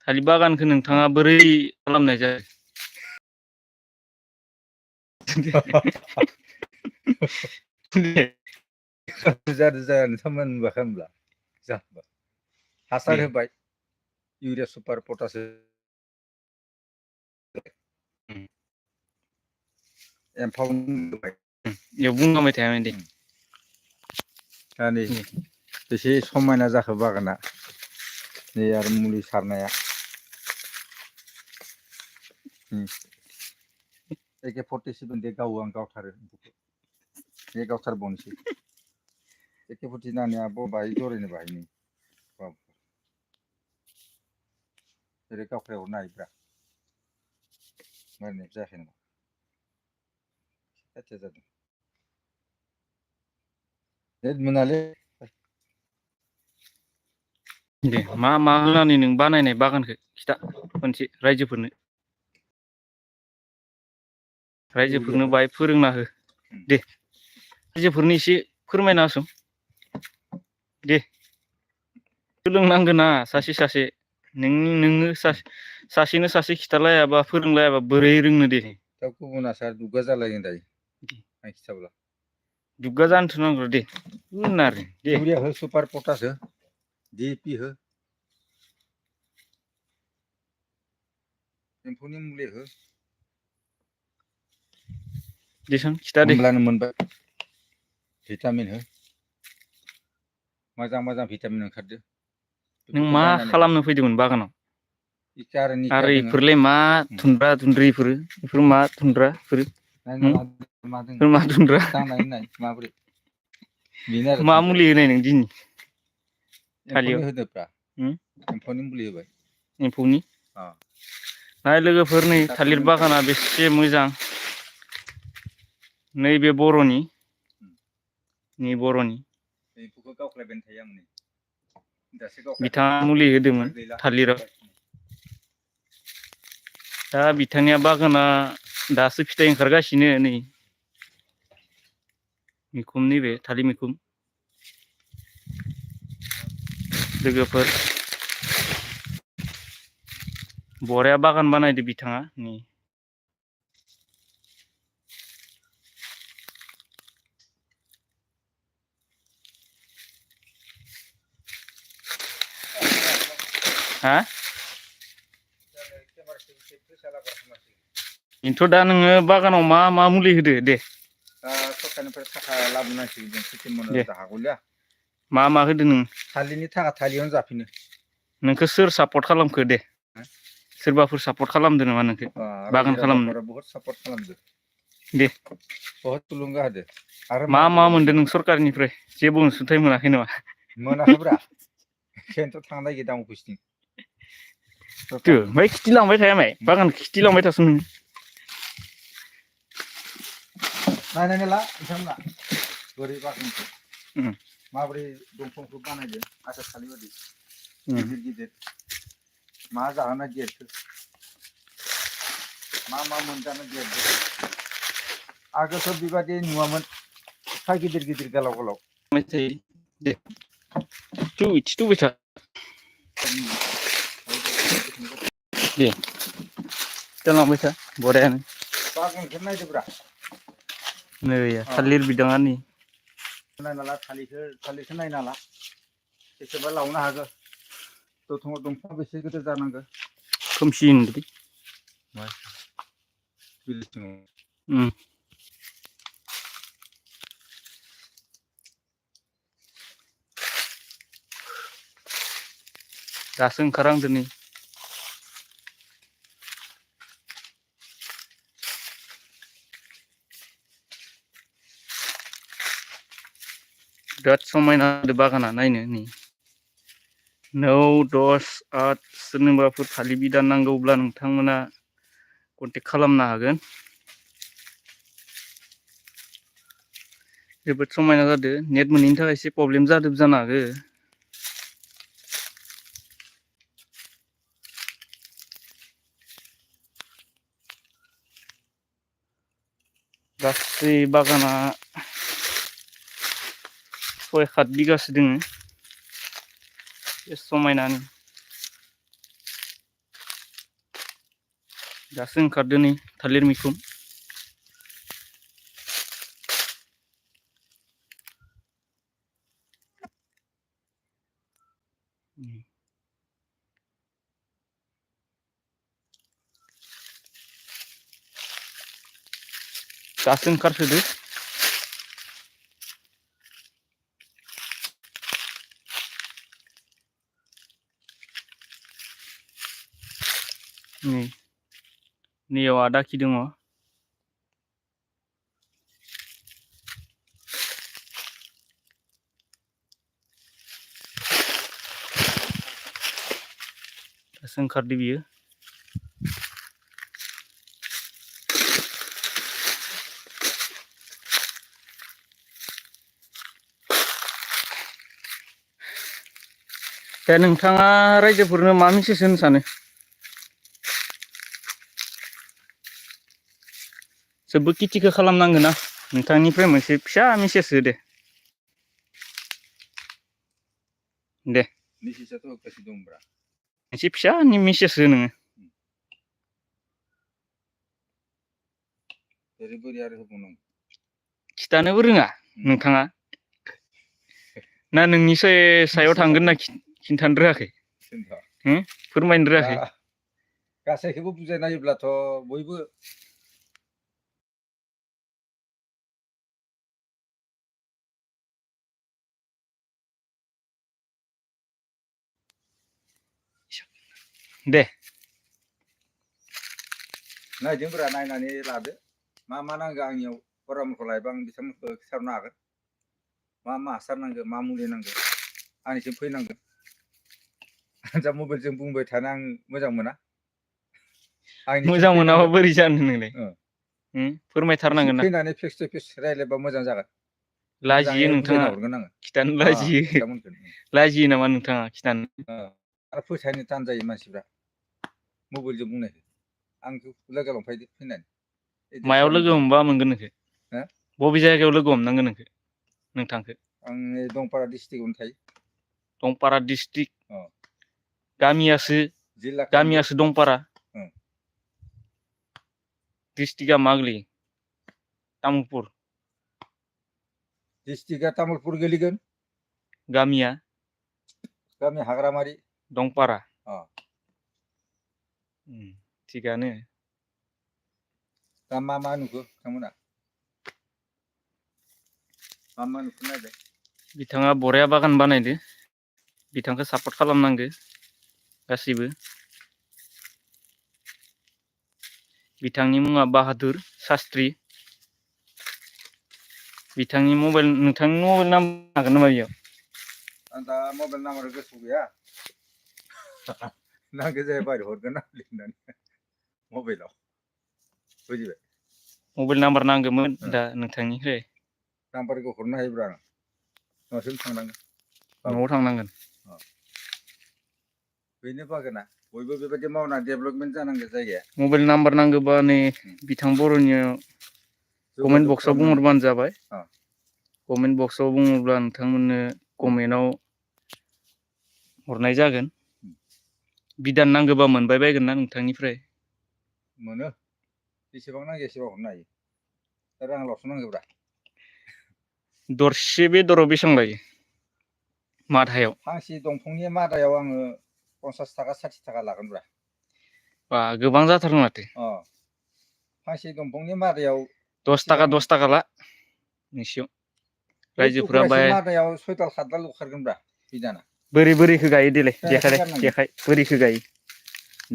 थालिर बागानखौ नोंथाङा बोरै खालामनाय जायो? जानो समान होनबाखै होमब्ला जाबाय हासार होबाय इउरिया सुपार पटास एम्फौ होबाय बेयाव बुंलांबाय थायामोन दे दा नै एसे समायना जाखो बागाना नै आरो मुलि सारनाया AK 47 दे गावो आं गावथारो बे गावथारबावनोसै AK 49 नानिया बाहाय जरायनो बाहायनो ओरै गावख्राय हरनो हायोब्रा मारिनाय जायाखै नामा खाथिया जादों नेट मोनालै दे मा होनानै नों बानायनाय बागानखौ खिथा खनसे रायजोफोरनो इउरियाफोर बाहाय फोरोंना हो दे रायजोफोरनो एसे फोरमायना होसं दे सोलोंनांगोना सासे नोङो सासेनो सासे खिथालायाबा फोरोंलायाबा बोरै रोंनो दे दा गुबुना सार दुग्गा जालायगोन दायो आं खिथाब्ला दुग्गा जानोथ' नांगौ दे होन आरो दे इउरिया हो सुपार पटास हो DAP हो एम्फौनि मुलि हो देसन खिथा दे होमब्लानो मोनबाय भिटामिन हो मोजां भिटामिन ओंखारदो नों बेफोरखौ मा बायनानै हो खालामनो फैदोंमोन बागानाव इटा निखाया आरो दोङो इफोरलाय मा थुनद्रा थुनद्रि बेफोर मा थुनद्राफोर नायनाला मा दोङो मा थुनद्रा दांनानै नाय माबोरै बेनो आरो मा थुनद्राया मुलि होनाय नों दिनि एम्फौनि थालियाव होदोब्रा एम्फौनि मुलि होबाय एम्फौनि अ नाय लोगोफोर नै भिटामिन थालिर दंखायो बागाना बेसे मोजां नैबे बर'नि एम्फौखौ गावख्लायबायानो थायो आं नै दासो बिथाङा गावख्लायदों मुलि होदोंमोन ओमफ्राय गैला थालिराव जोब्बाय दा बिथांनिया बागाना दासो फिथाइ ओंखारगासिनो नै मैखुन नैबे थालिर मैखुन लोगोफोर बरिया बागान बानायदो बिथाङा नै हा बेनोथ' दा नोङो बागानाव मा मुलि होदो दे दा सरकारनिफ्राय थाखा लाबोनांसिगोन जों खेथि मावनो दे हागौलिया मा होदो नों थालिरनि थाखा थालिरावनो जाफिनो नोंखौ सोर सापर्ट खालामखो दे सोरबाफोर सापर्ट खालामदो नामा नोंखौ बागान रायजो खालामनो राजाफोरा बहुत सापर्ट खालामदो दे बहुत थुलुंगा होदो आरो मा नांबावगौ मोनदों जोंनो नों सरकारनिफ्राय जेबो अनसुंथाइ मोनाखै नामा मोनाखैब्रा बेखायनोथ' थांनो नागिरदों आं अफिसथिं ओमफ्राय खिथिलांबाय थाया माय बागानखौ खिथिलांबाय थासो नों नायनानै ला बिथांमोना बोरै बागानखौ माबोरै दंफांखौ बानायदों आसा थालिर बायदि गिदिर मा जाहोना देरखो मा मोनजानो देरखो आगोलथ' बेबादि नुवामोन एफा गिदिर गोलाव दे थुबाय था दे खिथालांबाय था बरियानो बागानखौ नायदोब्रा नै थालिर बिदाङा नै नायना ला थालिरखौ नायना ला बेसेबा लावनो हागौ दंफाङा बेसे गिदिर जानांगौ खोमसि नुदों दासो ओंखारहांदों नै बिराद समायना होदों बागाना नायनो नै 9, 10, 8 सोरनोबाफोर थालिर बिदान नांगौब्ला नोंथांमोना कन्टेक्ट खालामनो हागोन जोबोद समायना जादों नेट मोनैनि थाखाय एसे प्रब्लेम जादों जानो हागौ गासै बागाना 6-7 बिगासो दोङो बे समायनानो दासो ओंखारदो नै थालिर मैखुन दासो ओंखारसोदो नैयाव आदा खि दङ दासो ओंखारदो बियो दा नोंथाङा रायजोफोरनो मा मेसेज होनो सानो जोबोद खेथिखौ खालामनांगोन ना नोंथांनिफ्राय मोनसे फिसा मेसेज हो दे दे मेसेजआथ' होगासिनो दंब्रा मोनसे फिसानि मेसेज हो नोङो बोरै आरो होबावनांगौ खिथानोबो रोङा नोंथाङा ना नोंनि सायाव थांगोन ना खिन्थानो रोङाखै फोरमायनो रोङाखै गासैखौबो बुजाय नायोब्लाथ' बयबो दे नायदोंब्रा नायनानै लादो मा नांगौ आंनियाव परामर्ख लायोबा आं बिथांमोनखौ खिथाहरनो हागोन मा हासार नांगौ मा मुलि नांगौ आंनिसिम फैनांगोन दा मबाइलजों बुंबाय थानो आं मोजां मोना मोजां मोनाबा बोरै जानो नोंलाय फोरमायथारनांगोन ना फैनानै फेस टु फेस रायज्लायबा मोजां जागोन लाजियो मोजाङै नोंथाङा बुजायना हरगोन आङो खिथानो लाजियो बिथांमोनखौ लाजियो नामा नोंथाङा खिथानो आरो फोथायनो थान जायो मानसिफ्रा मबाइलजों बुंनायखौ आंखौ लोगो लांफैदो फैनानै मायाव लोगो हमबा मोनगोन नोंखौ बबे जायगायाव लोगो हमनांगोन नोंथांखौ आं दंपारा डिस्ट्रिक्टआवनो थायो दंपारा डिस्ट्रिक्ट गामियासो दंपारा डिस्ट्रिक्टआ मा गोलैयो तामुलपुर डिस्ट्रिक्टआ तामुलपुर गोलैगोन गामिया हाग्रामारि दंपारा थिगानो दा मा नुखो बिथांमोना मा नुखो नायदों बिथाङा बरिया बागान बानायदो बिथांखौ सापर्ट खालामनांगो गासैबो बिथांनि मुङा बाहादुर शास्त्री नोंथांनि मबाइल नाम्बार हागोन नामा बेयाव आं दा मबाइल नाम्बार गोसोआव गैया नांगौ जाया बायद हरगोन ना लिरनानै मबाइलाव बुजिबाय मबाइल नाम्बार नांगौमोन दा नोंथांनिफ्राय नाम्बारखौ हरनो हायोब्रा आं न'सिम थांनांगोन न'आव थांनांगोन बेनो बागाना बयबो बेबायदि मावना डेभेलपमेन्ट जानांगौ जायगाया मबाइल नाम्बार नांगौबा नै बिथां बर'नियाव कमेन्ट बक्सआव बुंहरबानो जाबाय कमेन्ट बक्सआव बुङोब्ला नोंथांमोननो कमेन्टआव हरनाय जागोन बिदान नांगौबा मोनबाय बायगोन ना नोंथांनिफ्राय मोनो जेसेबां नांगौ एसेबां हरनो हायो रांल'सो नांगौब्रा दरसे बेदराव बेसेबां लायो माधायाव फांसे दंफांनि मादायाव आङो 50 थाखा 60 थाखा लागोनब्रा बा गोबां जाथारो माथो फांसे दंफांनि मादायाव 10 थाखा ला नोंसियाव रायजोफोरा बाय मादायाव 6 दाल 7 दाल ओंखारगोनब्रा बिदाना बोरैखौ गायो देलाय देखाय बोरैखौ गायो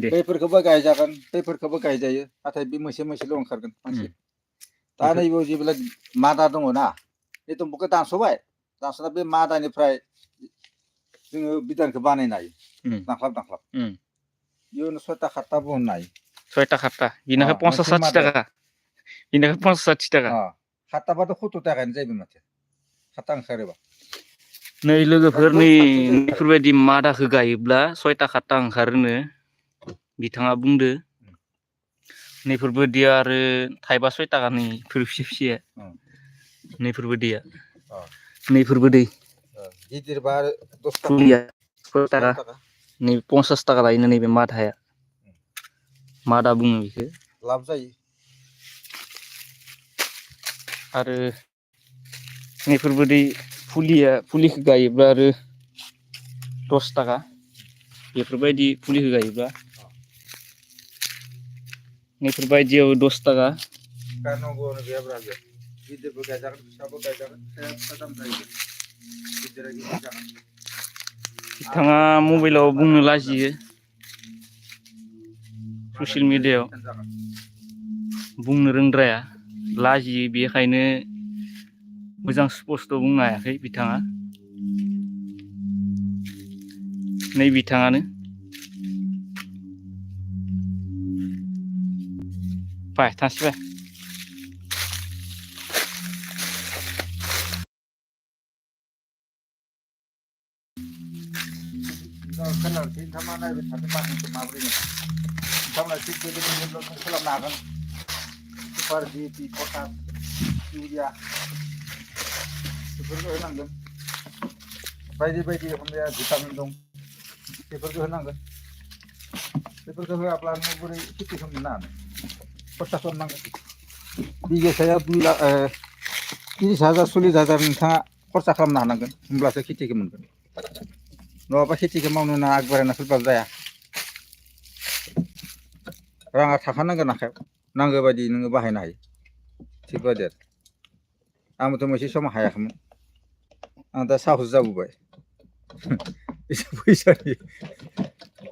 दे बैफोरखौबो गायजागोन बैफोरखौबो गायजायो नाथाय बे मोनसेल' ओंखारगोन फांसे दा नैबेयाव जेब्ला मादा दङ ना बे दंफांखौ दानस'ना बे मादानिफ्राय जोङो बिदानखौ बानायनो हायो दांख्लाब बेयावनो 6ता 7ता बहननो हायो 6ता 7ता बिनिफ्राय 50 60 थाखा बिनिफ्राय 50 60 थाखा 7ताबाथ' 70 थाखायानो जाहैबाय माथो 7ता ओंखारोबा नै लोगोफोर बेफोरबायदि मादाखौ गायोब्ला 6ता 7ता ओंखारोनो बिथाङा बुंदो नैफोरबायदिया आरो थाइबा 6 थाखानि फिसा नैफोरबायदिया नैफोरबायदि गिदिरबा 10 फुलिया 6 थाखा नै 50 थाखा लायोनो नैबे मादाया मादा बुङो बेखौ लाब जायो आरो नैफोरबायदि फुलिखौ गायोब्ला आरो 10 थाखा बेफोरबायदि फुलिखौ गायोब्ला नैफोरबायदियाव 10 थाखा गारनांगौआनो गैयाब्रा बे गिदिरबो गायजागोन फिसाबो गायजागोन फिसाया फिसा दाम जायो गिदिरा गिदिर जागोन बिथाङा मबाइलाव बुंनो लाजियो ससियेल मिडियायाव बुंनो रोंद्राया लाजियो बेखायनो मोजां स्पस्त' बुंनो हायाखै बिथाङा नै बिथाङानो फाय थांसैलाय खोनासै नोंथाङा नायबाय थानो बाहायखौ माबोरै नोंथांमोना थिग बेबायदिनो खालामनो हागोन सुपार DAP पटास इउरिया बेफोरखौ होनांगोन बायदि बायदि हमनाया भिटामिन दं बेफोरखौ होनांगोन बेफोरखौ होआब्ला नों बोरै खेथिखौ मोननो हानो खरसा खालामनांगोन बिगासेयाव 30,000 40,000 नोंथाङा खरसा खालामनो हानांगोन होमब्लासो खेथिखौ मोनगोन नङाबा खेथिखौ मावनो ना आग बारायना फैबाबो जाया राङा थाखानांगोन आखायाव नांगौ बायदि नोङो बाहायनो हायो थिग बायदि आरो आंबोथ' मोनसे समाव हायाखैमोन आं दा साहस जाबोबाय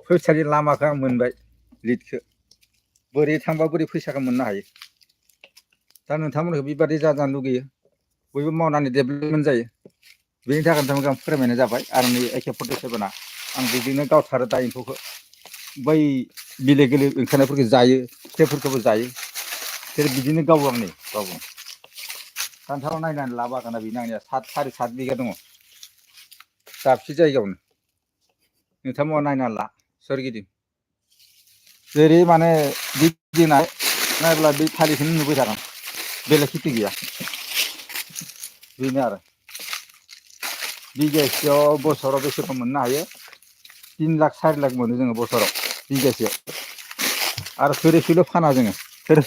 फैसानि लामाखौ आं मोनबाय लिडखौ बोरै थांबा बोरै फैसाखौ मोननो हायो दा नोंथांमोनखौ बेबादि जाजानो लुगैयो बयबो मावनानै डेभेलपमेन्ट जायो बेनि थाखाय नोंथांमोनखौ आं फोरमायनाय जाबाय आरो नै AK-47 आं बिदिनो गावथारो दा एम्फौखौ बै बिलाइ गोरलै ओंखारनायफोरखौ जायो फिथाइफोरखौबो जायो जेरै बिदिनो गावो आं नै गावो दानथाराव नायनानै ला बागाना बेनो आंनिया 7 बिगा दङ दाबसे जायगायावनो नोंथांमोना नायनानै ला सोरगिदिं जेरै माने गिदिंनाय नायब्ला बे थालिरखौनो नुबाय थागोन बेलेग खेथि गैया बेनो आरो बिगासेयाव बोसोराव बेसेबां मोननो हायो 3 लाख 4 लाख मोनो जोङो बोसोराव बिगासेयाव आरो थोरोबसेल' फाना जोङो थोरोब